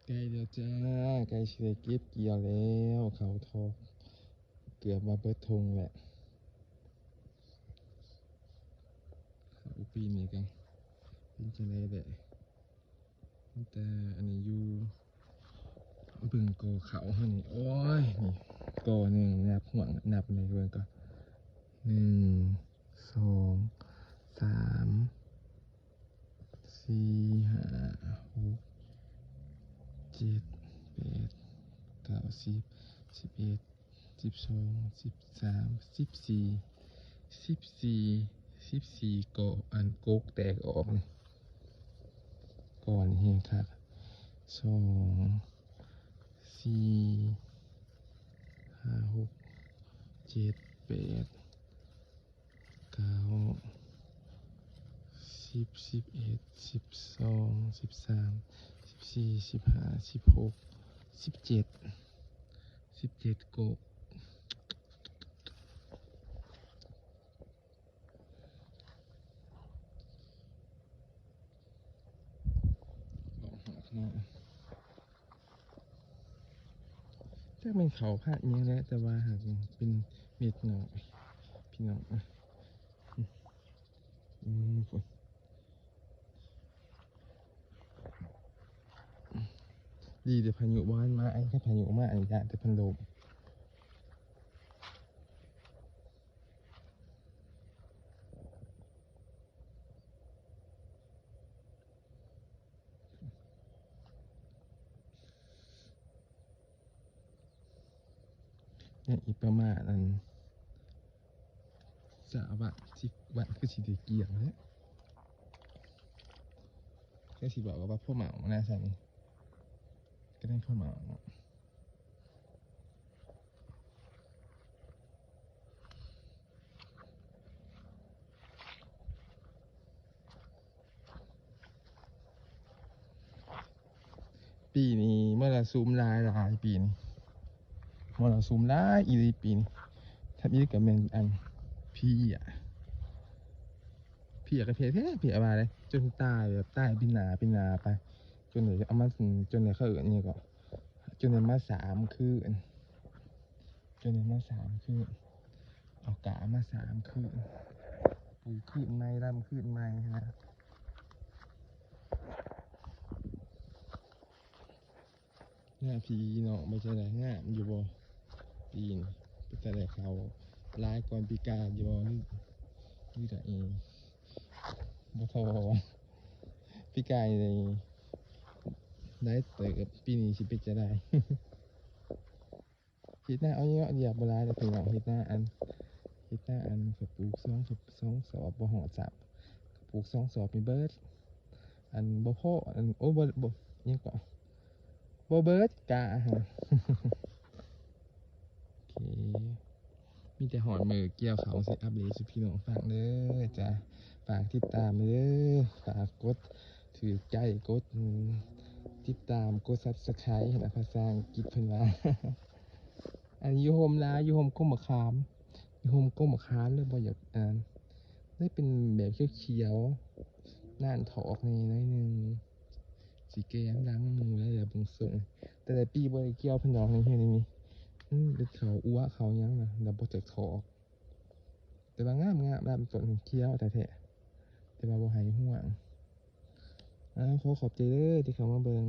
ໃກ້ແລ້ວຈ້າ ໃກ້ຊິໄດ້ເກັບກ່ຽວແລ້ວ ເຂົ້າຖອກເກືອບວ່າເບິດທົ່ງແຫຼະ. ເຂົ້າປີນີ້ກໍເປັນຈັ່ງໃດແຫຼະ ແຕ່ອັນນີ້ຢູ່ ເບິ່ງກໍເຂົ້າເຮົານີ້ ໂອ້ຍ ນີ້ກໍໜຶ່ງ ນັບຫ່ວງ ນັບໃນເບິ່ງກໍ ໜຶ່ງ ສອງ ສາມ ສີ່ ຫ້າ ຫົກ ເຈັດ ແປດ ເກົ້າ ສິບ ສິບເອັດ ສິບສອງ ສິບສາມ ສິບສີ່ ສິບສີ່ ສິບສີ່ກໍ ອັນກົກແຕກອອກນີ້ ກໍນີ້ແຮງຄັກ ສອງ ສີ່ ຫ້າ ຫົກ ເຈັດ ແປດ ເກົ້າ ສິບ ສິບເອັດ ສິບສອງ ສິບສາມ ສິບສີ່ ສິບຫ້າ ສິບຫົກ ສິບເຈັດ ສິບເຈັດ ກໍ ອອກມາຂ້າງນອກ ຈັກແມ່ນເຂົ້າພັນອີ່ຫຍັງແຫຼະ ແຕ່ວ່າຫາກເປັນເມັດນ້ອຍ ພີ່ນ້ອງ ອືມ ພຸ້ນ ດີແຕ່ພາຍຸບໍ່ທັນມາ ຄັນພາຍຸມາ ອັນນີ້ຢ້ານແຕ່ເພິ່ນລົ້ມ. ຍັງອີກປະມານ ອັນ ຊາວວັນ ສິບວັນ ຄືຊິໄດ້ກ່ຽວແລ້ວ ຄືຊິບອກວ່າພໍເໝົານະຊັ້ນ ກໍໄດ້ພໍເໝົາເນາະ. ປີນີ້ມໍລະສຸມຫຼາຍໆ ປີນີ້ ມໍລະສຸມຫຼາຍອີ່ຫຼີປີນີ້ ທຳອິດກໍແມ່ນ ອັນ ເພຍ ເພຍກໍເພຍແທ້ ເພຍວ່າເດ້ ຈົນຕາຍ ແບບຕາຍເປັນໜ້າເປັນໜ້າໄປ ຈົນໄດ້ເອົາມາ ຈົນໄດ້ ເຂົາເອີ້ນຫຍັງເກາະ ຈົນໄດ້ມາສາມຄືນ ຈົນໄດ້ມາສາມຄືນ ເອົາກາມາສາມຄືນ ປູກຄືນໃໝ່ ລຳຄືນໃໝ່ຫັ້ນນະ. ໜ້າພີ່ນ້ອງເປັນຈັ່ງໃດ ງາມຢູ່ບໍ່? ປີນີ້ເປັນຕາໄດ້ເຂົ້າຫຼາຍກວ່າປີກາຍຢູ່ບໍ່ ຫຼື ຫຼື ໃດ ບໍ່ພໍ? ປີກາຍນີ້ໄດ້ເຕີບ ປີນີ້ຊິເປັນຈັ່ງໃດ? ເຮັດນາເອົາເຍາະດຽວ ບໍ່ຫຼາຍດອກພີ່ນ້ອງ ເຮັດນາອັນ ເຮັດນາອັນ ເຂົາປູກສອງ ສອງສອບ ບໍ່ຮອດຊ້ຳ ເຂົາປູກສອງສອບນີ້ເບິດ ອັນ ບໍ່ພໍ ອັນ ໂອ້ ບໍ່ ບໍ່ ຫຍັງເກາະ ບໍ່ເບິດກາຫັ້ນ ໂອເຄ ມີແຕ່ຮອດມື້ກ່ຽວເຂົ້າຊິອັບເດດສູ່ພີ່ນ້ອງຟັງເດີຈ້າ ຝາກຕິດຕາມເດີ ຝາກກົດຖືກໃຈ ກົດຕິດຕາມ ກົດ Subscribe ຫັ້ນນະ ພາສາອັງກິດເພິ່ນວ່າ ອັນຢູ່ຮົ່ມຫຼາຍ ຢູ່ຮົ່ມກົກໝາກຂາມ ຢູ່ຮົ່ມກົກໝາກຂາມເລີຍບໍ່ຢາກ ອັນ ເລີຍເປັນແບບຂຽວໆ ໜ້ານຖອກແດ່ໜ້ອຍໜຶ່ງ ຊິແກ່ງດັງໝູ່ແລ້ວ ເບິ່ງຊົງ ແຕ່ລະປີບໍ່ໄດ້ກ່ຽວເພິ່ນດອກ ນີ້ເຮັດນີ້ ອືມ ເປັນເຂົ້າອົ່ວເຂົ້າຫຍັງນະ ແລ້ວບໍ່ຈັກຖອກ ແຕ່ວ່າງາມໆ ລຳຕົ້ນຂຽວແທ້ໆ ແຕ່ວ່າບໍ່ໃຫ້ຮ່ວງ. ອ້າວ ຂໍຂອບໃຈເດີທີ່ເຂົ້າມາເບິ່ງ